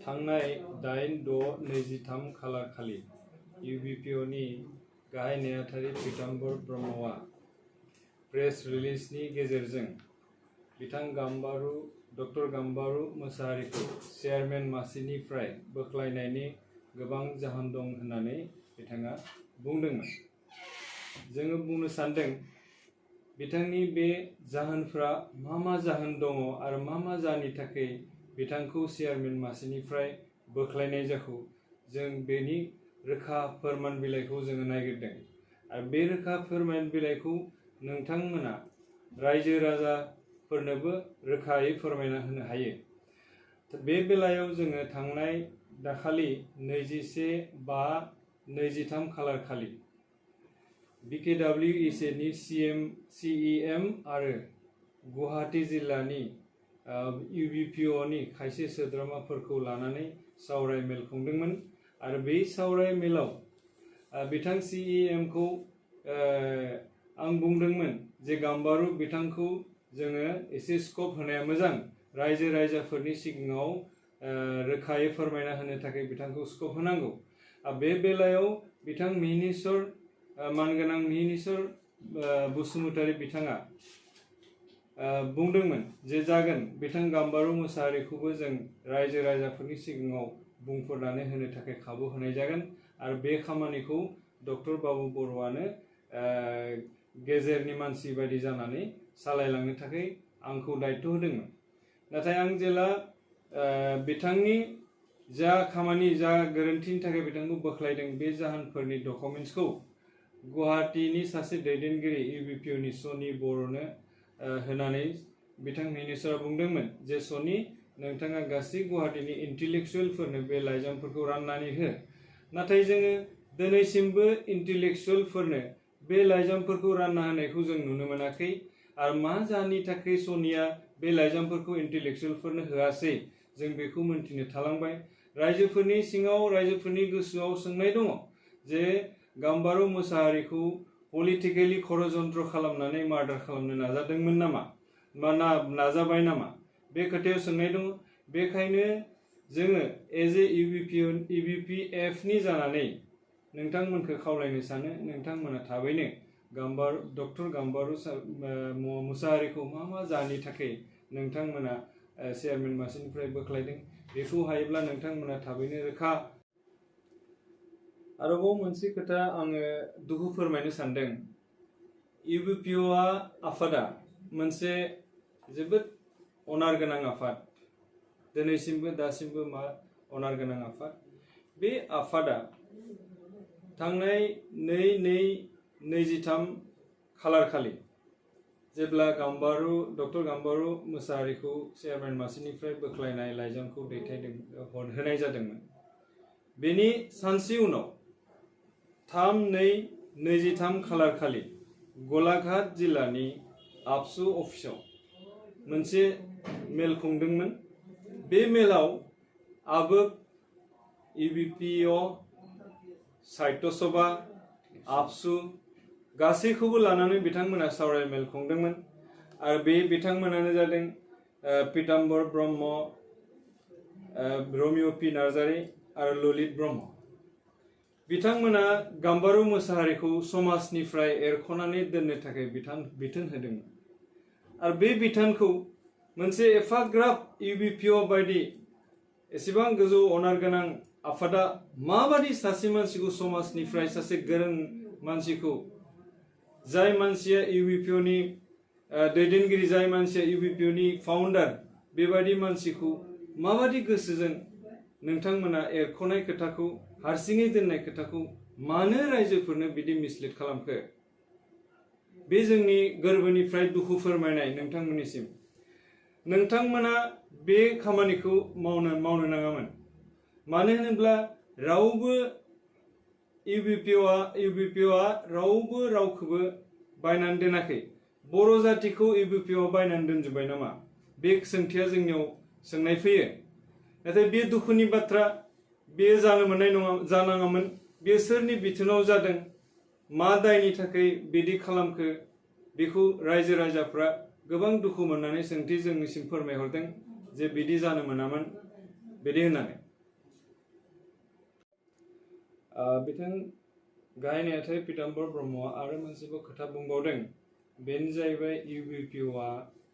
थांनाय 8/6/23 खालारखालि UBPFनि गाहाय नेहाथारि पीताम्बर ब्रह्मआ प्रेस रिलिजनि गेजेरजों बिथां डक्टर गाम्बारु मोसाहारिखौ चेयारमेन मासिनिफ्राय बोख्लायनायनि गोबां जाहोन दं होननानै बिथाङा बुंदोंमोन। जोङो बुंनो सानदों बिथांनि बे जाहोनफ्रा मा जाहोन दङ आरो मा जाहोननि थाखाय बिथांखौ चेयारमेन मासिनिफ्राय बोख्लायनाय जाखो जों बेनि रोखा फोरमान बिलाइखौ जोङो नागिरदों आरो बे रोखा फोरमान बिलाइखौ नोंथांमोना रायजो राजाफोरनोबो रोखायै फोरमायना होनो हायो। बे बेलायाव जोङो थांनाय दाखालि 21/5/23 खालारखालि BKWECनि CEM आरो गुवाहाटी जिल्लानि UBPFनि खायसे सोद्रोमाफोरखौ लानानै सावराय मेल खुंदोंमोन आरो बे सावराय मेलाव बिथां CEM खौ आं बुंदोंमोन जे गाम्बारु बिथांखौ जोङो एसे स्कप होनाया मोजां, रायजो राजाफोरनि सिगाङाव रोखायै फोरमायना होनो थाखाय बिथांखौ स्कप होनांगौ। बे बेलायाव बिथां मानगोनां मिहिनीश्वर बसुमतारी बिथाङा बुंदोंमोन जे जागोन बिथां गाम्बारु मोसाहारिखौबो जों रायजो राजाफोरनि सिगाङाव बुंफोरनानै होनो थाखाय खाबु होनाय जागोन आरो बे खामानिखौ डक्टर बाबु बर'आनो गेजेरनि मानसि बायदि जानानै सालायलांनो थाखाय आंखौ दायित्व होदोंमोन। नाथाय आं जेला बिथांनि जा खामानि जा गोरोन्थिनि थाखाय बिथांखौ बोख्लायदों बे जाहोनफोरनि डकुमेन्ट्सखौ गुवाहाटीनि सासे दैदेनगिरि UBPFनि सनि बर'नो होनानै बिथां मिहिनीश्वरा बुंदोंमोन जे सनि नोंथाङा गासै गुवाहाटीनि इन्टेलेक्सुवेलफोरनो बे लाइजामफोरखौ राननानै हो। नाथाय जोङो दिनैसिमबो इन्टेलेक्सुवेलफोरनो बे लाइजामफोरखौ रानना होनायखौ जों नुनो मोनाखै आरो मा जाहोननि थाखाय सनिया बे लाइजामफोरखौ इन्टेलेक्सुवेलफोरनो होआसै जों बेखौ मोनथिनो थालांबाय। रायजोफोरनि सिङाव रायजोफोरनि गोसोआव सोंनाय दङ जे गाम्बारु मोसाहारिखौ पलिटिकेलि षड़यन्त्र खालामनानै मार्डार खालामनो नाजादोंमोन नामा नाजाबाय नामा बे खोथायाव सोंनाय दङ। बेखायनो जोङो एज ए UBPFनि जानानै नोंथांमोनखौ खावलायनो सानो नोंथांमोना थाबैनो डक्टर गाम्बारु मोसाहारिखौ मा जाहोननि थाखाय नोंथांमोना चेयारमेन मासिनिफ्राय बोख्लायदों बेखौ हायोब्ला नोंथांमोना थाबैनो रोखा। आरोबाव मोनसे खोथा आङो दुखु फोरमायनो सानदों। UBPFआ आफादा मोनसे जोबोद अनार गोनां आफाद, दिनैसिमबो दासिमबो अनार गोनां आफाद। बे आफादा थांनाय 2/2/23 खालारखालि जेब्ला डक्टर गाम्बारु मोसाहारिखौ चेयारमेन मासिनिफ्राय बोख्लायनाय लाइजामखौ होनाय जादोंमोन, बेनि सानसे उनाव 3/2/23 खालारखालि गलाघाट जिल्लानि आबसु अफिसाव मोनसे मेल खुंदोंमोन। बे मेलाव आबोग UBPF साहित्य सभा आबसु गासैखौबो लानानै बिथांमोना सावराय मेल खुंदोंमोन आरो बे बिथांमोनानो जादों पीताम्बर ब्रह्म, रमिय' पि नार्जारी आरो ललित ब्रह्म। बिथांमोना गाम्बारु मोसाहारिखौ समाजनिफ्राय एरख'नानै दोननो थाखाय बिथोन होदोंमोन आरो बे बिथोनखौ मोनसे एफाग्राब UBPF बायदि एसेबां गोजौ अनार गोनां आफादा माबादि सासे मानसिखौ समाजनिफ्राय सासे गोरों मानसिखौ जाय मानसिया UBPFनि दैदेनगिरि जाय मानसिया UBPFनि फाउन्डार बेबायदि मानसिखौ माबादि गोसोजों नोंथांमोना एरख'नाय खोथाखौ हारसिङै दोननाय खोथाखौ मानो रायजोफोरनो बिदि मिसलिड खालामखो? बे जोंनि गोरबोनिफ्राय दुखु फोरमायनाय नोंथांमोननिसिम। नोंथांमोना बे खामानिखौ मावनो नाङामोन। मानो होनोब्ला रावबो UBPFआ रावबो रावखौबो बायनानै दोनाखै। बर' जातिखौ UBPFआ बायनानै दोनजोब्बाय नामा? बे सोंथिया जोंनियाव सोंनाय फैयो। नाथाय बे दुखुनि बाथ्रा, बेयो जानो मोननाय नङा, जानाङामोन। बे सोरनि बिथोनाव जादों, मा दायनि थाखाय बिदि खालामखो, बेखौ रायजो राजाफ्रा गोबां दुखु मोननानै सोंथि जोंनिसिम फोरमायहरदों जे बिदि जानो मोनामोन बिदि होननानै। बिथां गाहाय नेहाथारि पीताम्बर ब्रह्मआ आरो मोनसेबो खोथा बुंबावदों, बेनो जाहैबाय UBPA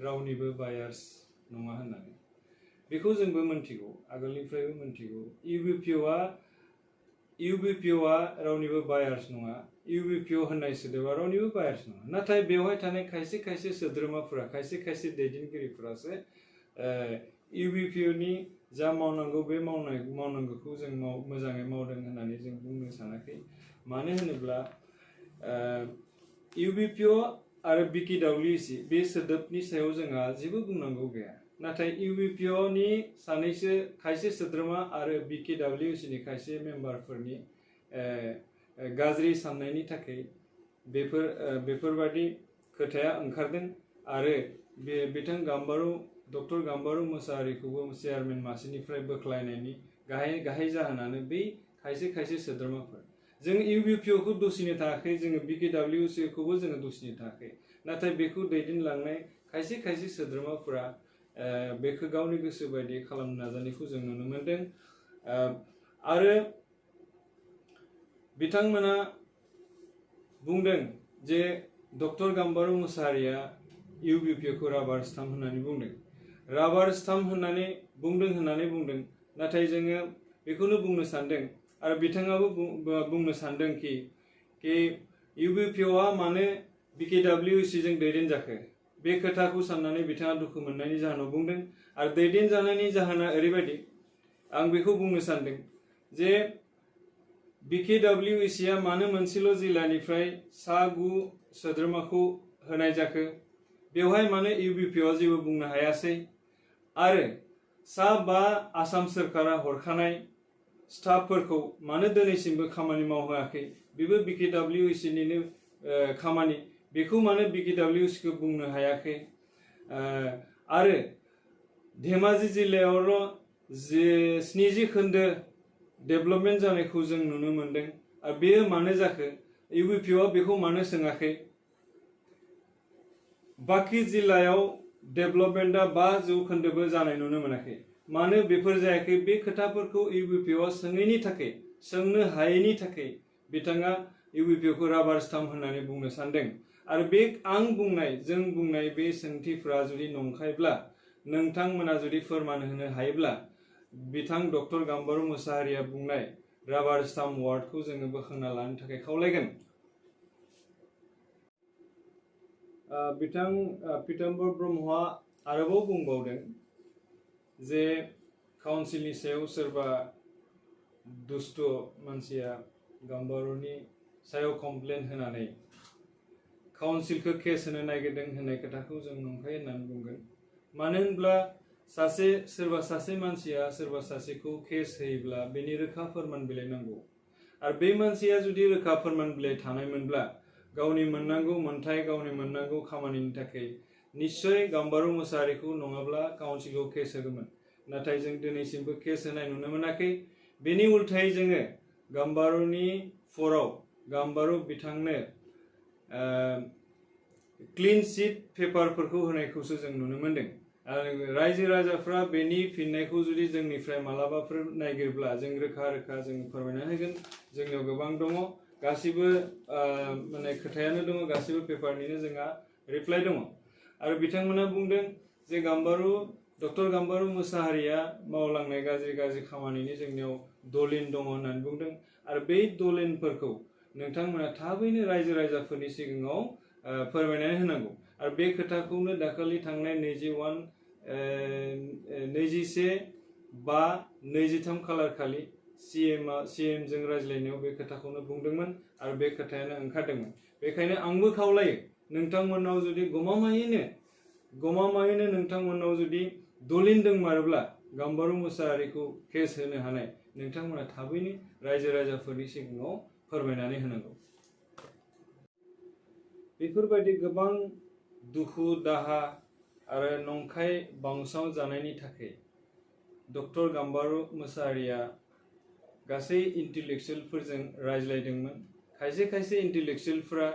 रावनिबो बायार्स नङा होननानै। बेखौ जोंबो मोनथिगौ, आगोलनिफ्रायबो मोनथिगौ। UBPA रावनिबो बायार्स नङा। UBPO होननाय सोदोबा रावनिबो बायार्स नङा। नाथाय बेवहाय थानाय खायसे खायसे सोद्रोमाफोरा, खायसे खायसे दैदेनगिरिफोरासो UBPO नि जा मावनांगौ बे मावनांगौखौ जों मोजाङै मावदों होननानै जों बुंनो सानाखै। मानो होनोब्ला UBPO आरो BKWC बे सोदोबनि सायाव जोंहा जेबो बुंनांगौ गैया। नाथाय UBPO नि सानैसो खायसे सोद्रोमा आरो BKWC नि खायसे मेम्बारफोरनि गाज्रि साननायनि थाखाय बेफोरबादि खोथाया ओंखारदों आरो बिथां डक्टर गाम्बारु मोसाहारिखौबो चेयारमेन मासिनिफ्राय बोख्लायनायनि गाहाय जाहोनानो बै खायसे खायसे सोद्रोमाफोर। जों UBPO खौ दुसिनो थाखाय, जोङो BKWC खौबो जोङो दुसिनो थाखाय। नाथाय बेखौ दैदेनलांनाय खायसे खायसे सोद्रोमाफोरा बेखौ गावनि गोसो बायदि खालामनो नाजानायखौ जों नुनो मोनदों। आरो बिथांमोना बुंदों जे डक्टर गाम्बारु मोसाहारिया UBPO खौ राबार स्टाम्प होननानै बुंदों। राबार स्टाम्प होननानै बुंदों। नाथाय जोङो बेखौनो बुंनो सानदों आरो बिथाङाबो बुंनो सानदों कि UBPOआ मानो BKWC जों दैदेनजाखो, बे खोथाखौ साननानै बिथाङा दुखु मोननायनि जाहोनाव बुंदों। आरो दैदेनजानायनि जाहोना ओरैबायदि, आं बेखौ बुंनो सानदों जे BKWCआ मानो मोनसेल' जिल्लानिफ्राय सा 9 सोद्रोमाखौ होनाय जाखो, बेवहाय मानो UBPOआ जेबो बुंनो हायासै, आरो सा 5 आसाम सोरखारा हरखानाय स्टाफफोरखौ मानो दिनैसिमबो खामानि मावहोआखै, बेबो BKWC निनो खामानि, बेखौ मानो BKWC खौ बुंनो हायाखै। आरो धेमाजि जिल्लायावल' 70 खोन्दो डेभेलपमेन्ट जानायखौ जों नुनो मोनदों, आरो बेयो मानो जाखो, UBPOआ बेखौ मानो सोङाखै। बाखि जिल्लायाव डेभेलपमेन्टआ 5% जानाय नुनो मोनाखै, मानो बेफोर जायाखै। बे खोथाफोरखौ UBPOआ सोंनो हायैनि थाखाय बिथाङा UBPO खौ राबार स्टाम्प होननानै बुंनो सानदों। आरो बे जों बुंनाय बे सोंथिफ्रा जुदि नंखायब्ला, नोंथांमोना जुदि फोरमान होनो हायोब्ला, बिथां डक्टर गाम्बारु मोसाहारिया बुंनाय राबार स्टाम्प वार्डखौ जोङो बोखांना लानो थाखाय खावलायगोन। बिथां पीताम्बर ब्रह्मआ आरोबाव बुंबावदों जे काउन्सिलनि सायाव सोरबा दुष्ट मानसिया गाम्बारुनि सायाव कमप्लेन होनानै काउन्सिलखौ केस होनो नागिरदों होननाय खोथाखौ जों नंखाय होननानै बुंगोन। मानो होनब्ला सोरबा सासे मानसिया सोरबा सासेखौ केस होयोब्ला बेनि रोखा फोरमान बिलाइ नांगौ, आरो बे मानसिया जुदि रोखा फोरमान बिलाइ थानायमोनब्ला गावनि मोननांगौ मोन्थाय, गावनि मोननांगौ खामानिनि थाखाय निश्चय गाम्बारु मोसाहारिखौ नङाब्ला काउन्सिलखौ केस होगौमोन। नाथाय जों दिनैसिमबो केस होनाय नुनो मोनाखै। बेनि उल्थायै जोङो गाम्बारुनि फराव गाम्बारु बिथांनो क्लिन चिट पेपारफोरखौ होनायखौसो जों नुनो मोनदों। आरो रायजो राजाफ्रा बेनि फिननायखौ जुदि जोंनिफ्राय मालाबाफोर नागिरब्ला जों रोखा जों फोरमायना होगोन। जोंनियाव गोबां दङ, गासिबो माने खोथायानो दङ, गासिबो पेपारनिनो जोंहा रिप्लाइ दङ। आरो बिथांमोना बुंदों जे डक्टर गाम्बारु मोसाहारिया मावलांनाय गाज्रि खामानिनि जोंनियाव दलिल दङ होननानै बुंदों। आरो बै दलिलफोरखौ नोंथांमोना थाबैनो रायजो राजाफोरनि सिगाङाव फोरमायनानै होनांगौ। आरो बे खोथाखौनो दाखालि थांनाय 21/5/23 खालार खालि CM जों रायज्लायनायाव बे खोथाखौनो बुंदोंमोन, आरो बे खोथायानो ओंखारदोंमोन। बेखायनो आंबो खावलायो, नोंथांमोनाव जुदि गमामायैनो नोंथांमोनाव जुदि दलिल दंमारोब्ला गाम्बारु मोसाहारिखौ केस होनो हानाय, नोंथांमोना थाबैनो रायजो राजाफोरनि सिगाङाव फोरमायनानै होनांगौ। बेफोरबायदि गोबां दुखु दाहा आरो नंखाय बांसाव जानायनि थाखाय डक्टर गाम्बारु मोसाहारिया गासै इन्टेलेक्सुयेलफोरजों रायज्लायदोंमोन। खायसे इन्टेलेक्सुयेलफोरा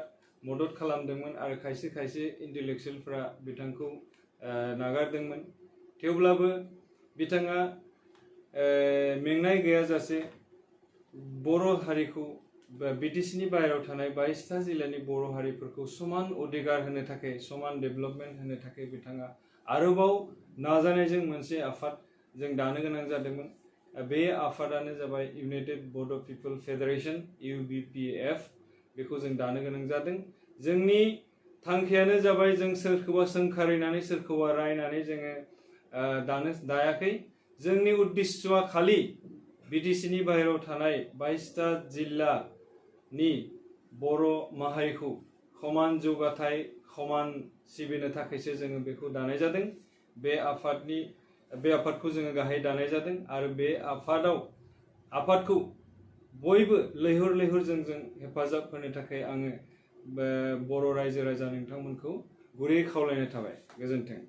मदद खालामदोंमोन, आरो खायसे इन्टेलेक्सुयेलफोरा बिथांखौ नागारदोंमोन। थेवब्लाबो बिथाङा मेंनाय गैयाजासे बर' हारिखौ बिटिसिनि बाहेरायाव थानाय 22टा जिल्लानि बर' हारिफोरखौ समान अधिकार होनो थाखाय समान डेभेलपमेन्ट होनो थाखाय बिथाङा आरोबाव नाजानायजों मोनसे आफाद जों दानो गोनां जादोंमोन। बे आफादानो जाबाय इउनाइटेड बड' पिपल फेडारेशन UBPF। बेखौ जों दानो गोनां जादों। जोंनि थांखियानो जाबाय जों सोरखौबा सोंखारिनानै सोरखौबा रायनानै जोङो दायाखै। जोंनि उद्देश्यआ खालि बिटिसिनि बाहेरायाव थानाय 22टा जिल्लानि बर' माहारिखौ समान जौगाथाय समान सिबिनो थाखायसो जोङो बेखौ दानाय जादों। बे आफादखौ जोङो गाहाय दानाय जादों आरो बे आफादखौ बयबो लैहोर लैहोर जों हेफाजाब होनो थाखाय आङो बर' रायजो राजा नोंथांमोनखौ गुरै खावलायनाय थाबाय। गोजोन्थों।